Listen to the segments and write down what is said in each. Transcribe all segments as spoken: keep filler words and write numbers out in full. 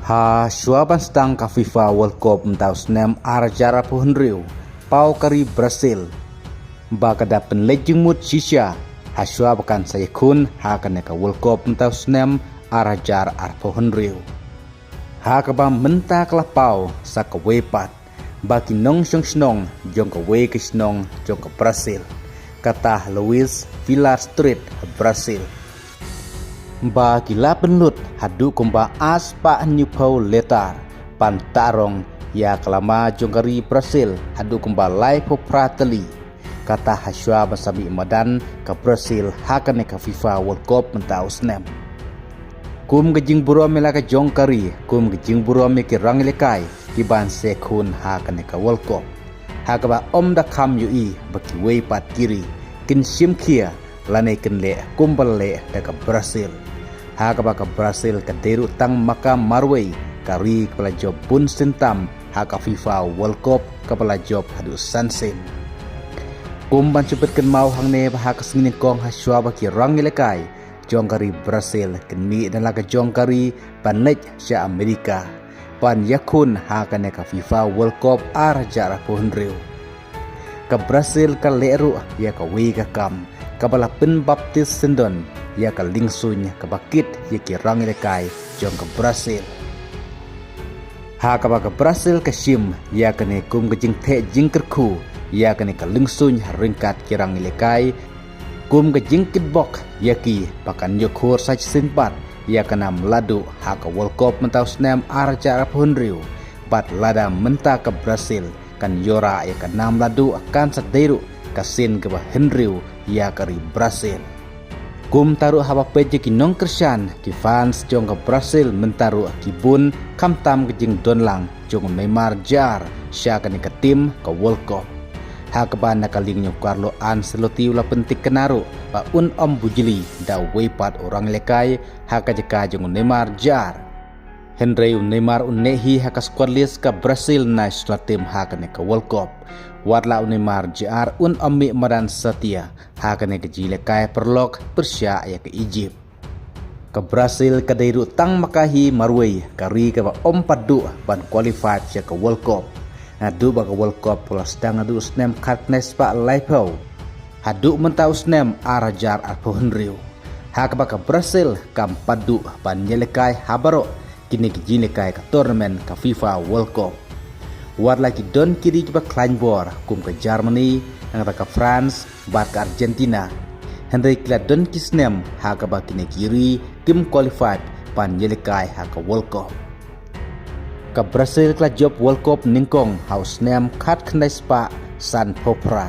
Ha shuwa ban sdang ka FIFA World Cup mynta u snem ar hajar arphew hynriew, paw ka ri Brazil ba ka da pynleit jingmut shisha ha shuwa ba kan sa ïakhun ha kane ka World Cup mynta u snem ar hajar arphew hynriew. Ha kaba mynta ka la paw sa kawei pat ba ki nongshong shnong jong kawei ka shnong jong ka Brazil, kata Luís Vila Street, Brazil, ba ki la pynlut haduh kumba ar spah hynñiewphew litar ban tarong ïa ka lama jong ka ri Brazil haduh kumba laiphew phra tylli. Kata ha shuwa ban sa mih madan ka Brazil ha kane ka FIFA World Cup mynta u snem. Kum ka jingburom ïa la ka jong ka ri, kum ka jingburom ïa ki rangïalehkai ki ban sa ïakhun ha kane ka World Cup, ha kaba ym da kham ïohi ba kiwei pat ki ri kin shim khia lane kin leh kumba la leh da ka Brazil. Ha kaba ka Brazil ka dei ruh tang ma ka marwei ka ri kaba la jop bun sien tam ha ka FIFA World Cup kaba la jop haduh san sien. Kum ban shu pynkynmaw hangne ba ha ka sngi nyngkong ha shuwa ba ki rangïalehkai jong ka ri Brazil kin mih na la ka jong ka ri ban leit sha Amerika ban ïakhun ha kane ka FIFA World Cup ar hajar arphew hynriew, ka Brazil ka leh ruh ïa kawei ka kam kaba la pynbaptis syndon ïa ka liengsuiñ kaba kit ïa ki rangïalehkai jong ka Brazil. Ha kaba ka Brazil ka shim ïa kane kum ka jingtheh jingkyrkhu ïa kane ka liengsuiñ ha ryngkat ki rangïalehkai, kum ka jingkitbok ïa ki ba kan ïoh khur sa shisien pat ïa ka nam laduh ha ka World Cup mynta u snem ar hajar arphew hynriew, bad lada mynta ka Brazil kan ïoh rah ïa ka nam laduh, kan sa dei ruh ka sien kaba hynriew ïa ka ri Brazil. Kumta ruh haba peit ïa ki nongkyrshan, ki fans jong ka Brazil mynta ruh ki bun, khamtam ka jingdon lang jong u Neymar Junior sha kane ka tim ka World Cup, ha kaba na ka liang u Carlo Ancelotti u la pynthikna ruh ba un ym bujli da uwei pat u rangïalehkai ha ka jaka jong u Neymar Junior. Hynrei u Neymar un neh hi ha ka squad list ka Brazil national team ha kane ka World Cup, wat la u Neymar Junior un ym mih madan satia ha kane ka jingïalehkai pyrlok pyrshah ïa ka Egypt. Ka Brazil ka dei ruh tang ma ka hi marwei ka ri kaba ym pat duh ban qualify sha ka World Cup, naduh ba ka World Cup ka la sdang naduh u snem khatkhyndai spah laiphew haduh mynta u snem ar hajar arphew hynriew, ha kaba ka Brazil kam pat duh ban ïalehkai ha baroh kine ki jingïalehkai ka tournament ka FIFA World Cup. Wat la ki don ki ri kiba khlaiñ bor kum ka Germany, nangta ka France bad ka Argentina, hynrei ki la don ki snem ha kaba kine ki ri kim qualify ban ïalehkai ha ka World Cup. Ka Brazil ka la jop World Cup nyngkong ha u snem khatkhyndai spah sanphew phra,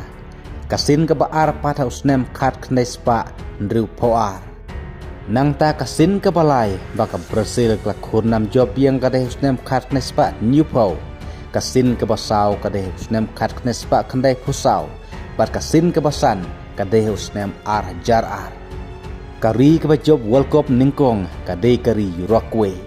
ka sien kaba ar pat ha u snem khatkhyndai spah hynriewphew ar. Nangta ka sien kaba lai ba ka Brazil ka la khur nam jop biang ka dei ha u snem khatkhyndai spah hynñiewphew, ka sien kaba saw ka dei ha u snem khatkhyndai spah khyndaiphew saw, bad ka sien kaba san ka dei ha u snem ar hajar ar. Ka ri kaba jop World Cup nyngkong ka dei ka ri Uruguay.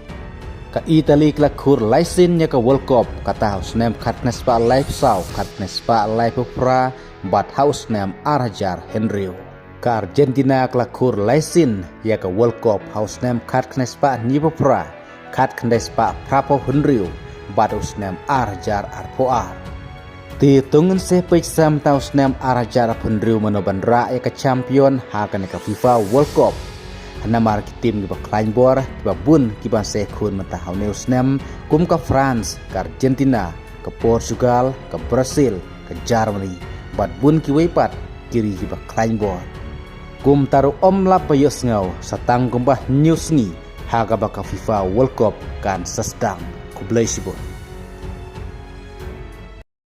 Ka Italy ka la khur lai sien ïa ka World Cup, kata ha u snem khatkhyndai spah laiphew saw, khatkhyndai spah laiphew phra bad ha u snem ar hajar hynriew. Ka Argentina ka la khur lai sien ïa ka World Cup ha u snem khatkhyndai spah hynñiewphew phra, khatkhyndai spah phraphew hynriew bad u snem ar hajar arphew ar. Te to ngin sa peit sa mynta u snem ar hajar arphew hynriew mano ban rah ïa ka champion ha kane ka FIFA World Cup. Namar ki tim kiba khlaiñ bor kiba bun kiba sa ïakhun mynta ha une u snem, kum ka France, ka Argentina, ka Portugal, ka Brazil, ka Germany, bad bun kiwei pat ki ri kiba khlaiñ bor. Kumta ruh ym lap ba ïohsngew, sa tang kumba hynñiew sngi ha kaba ka FIFA World Cup kan sa sdang. Khublei shibun.